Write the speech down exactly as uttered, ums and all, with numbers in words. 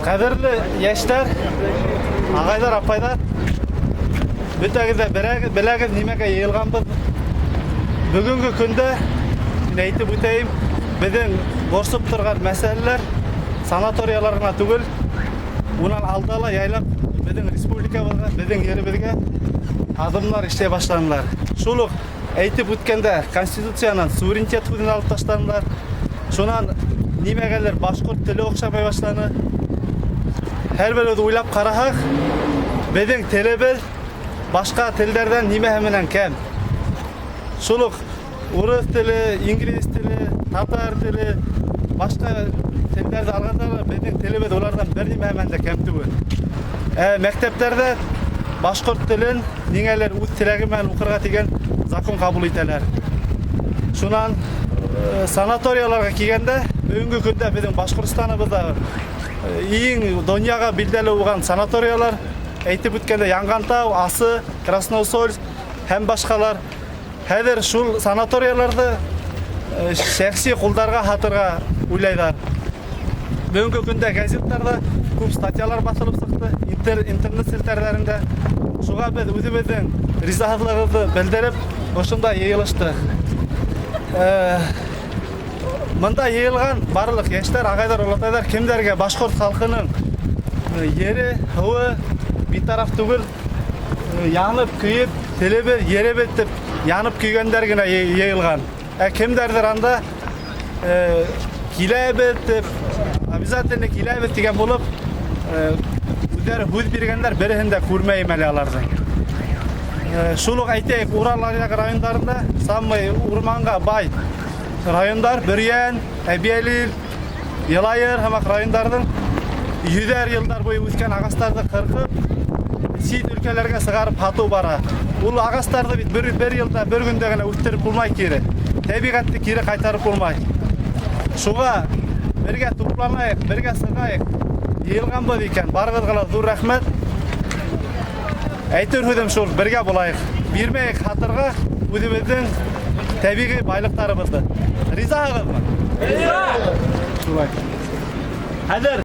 قەدىرلىك ياشلار، ئاغايلار، ئاپايلار، بۈتەگىزدە بىلەگىز نېمىگە يىغىلغانبىز؟ بۈگۈنكى كۈندە مەن ئېيتىپ ئۆتەيىن، بىزنىڭ بوشىلىپ تۇرغان مەسىلىلەر ساناتورىيەلەرگە تۈگۈل، ئۇنىڭ ئالدىدا يايلاپ بىزنىڭ رېسپۇبلىكىمىزغا، بىزنىڭ يېرىمىزگە ئادەملەر ئىشلەي باشلىدىلار. شۇلۇق ئېيتىپ ئۆتكەندە، كونستىتۇتسىيەنىڭ سۇۋېرېنىتېت ھوقۇقىنى ئېلىپ تاشلىدىلار. شۇنىڭ نېمىگە باشقۇرت تىلى ئوخشىماي باشلىدى. ھەر بىر ئۆزى ئويلاپ قارىساق، بىزنىڭ تىلىمىز باشقا تىللاردىن نېمە ھەممىدىن كەم. شۇلۇق ئورۇس تىلى، ئىنگلىز تىلى، تاتار تىلى، باشقا تىللارنى ئالغاندا بىزنىڭ تىلىمىز ئۇلاردىن بىر نېمە ھەممىدىن كەم تۈگۈل. ئە، مەكتەپلەردە باشقۇرت تىلىنى نېمىلەر ئۆز تىلى بىلەن ئوقۇرغا دېگەن زاكون قابۇل ئېتىلەر. شۇنىڭ، ئە، ساناتورىيەلەرگە كەلگەندە، بۈگۈنكى كۈندە بىزنىڭ باشقۇرتىستانىمىزدا، ئە، ئەڭ دۇنياغا بىلگىلى بولغان ساناتورىيەلەر، ئېيتىپ ئۆتكەندە، يانغانتاۋ، ئاسى، كراسنوسول ھەم باشقىلار. ھازىر شۇ ساناتورىيەلەردە، ئە، شەخسىي قۇللارغا خاتىرىگە ئويلايدۇ. بۈگۈنكى كۈندە گېزىتلەردە كۆپ ستاتيالار باسىلىپ چىقتى، ئىنتېر-، ئىنتېرنېت سىلتەرلەرىندە. شۇڭا بىز ئۆزىمىزنىڭ رىزالىقىمىزنى بىلدۈرۈپ، مۇشۇنداق يىغىلىشتۇق. ئە، مۇندا يىغىلغان بارلىق ياشلار، ئاغايلار، ئۇلۇغ ئاغايلار، كىملەرگە باشقۇرت خەلقىنىڭ، ئە، يېرى، ھاۋا بىتەرەپ تۈگۈل، ئە، يانىپ، كۆيۈپ، تىلى بىر يېرى بىتىپ، يانىپ كۆيگەنلەرگىنە يىغىلغان. ئە، كىملەردۇر ئاندا، ئە، كېلەبىز دەپ، ئابيازاتېلنى كېلەبىز دېگەن بولۇپ، ئە، بۇلار ھۆز بەرگەنلەر بىرىنى دە كۆرمەيمەن ئۇلارنى. ئە، شۇلۇق ئېيتەيلى، ئۇرال رايونلىرىنىڭ سامماي ئورمانغا باي رايونلار، بۈريەن، ئەبيەلىل، يالايىر ھەممە رايونلارنىڭ يۈزەر يىللار بويى ئۆسكەن ئاغاچلارنى قىرىپ، چەت ئۆلكىلەرگە سىغارىپ ساتىۋېتىدۇ. ئۇ ئاغاچلارنى بىر، بىر يىلدا، بىر كۈندە ئۆستۈرۈپ بولماي كېرى. تەبىئەتكە كېرى قايتۇرۇپ بولماي. شۇڭا بىرگە توپلىنايلى، بىرگە سىغايلى. يىغىلغان بولىدىكەن. بارىڭىزغا زور رەھمەت. ئېيتار سۆزۈم شۇ، بىرگە بولايلى. بەرمەيلى خاتىرىگە ئۆزىمىزنىڭ تەبىئىي بايلىقلىرىمىزنى. رىزا ئەمەسمۇ؟ رىزا! شۇنداق. ھەزىر.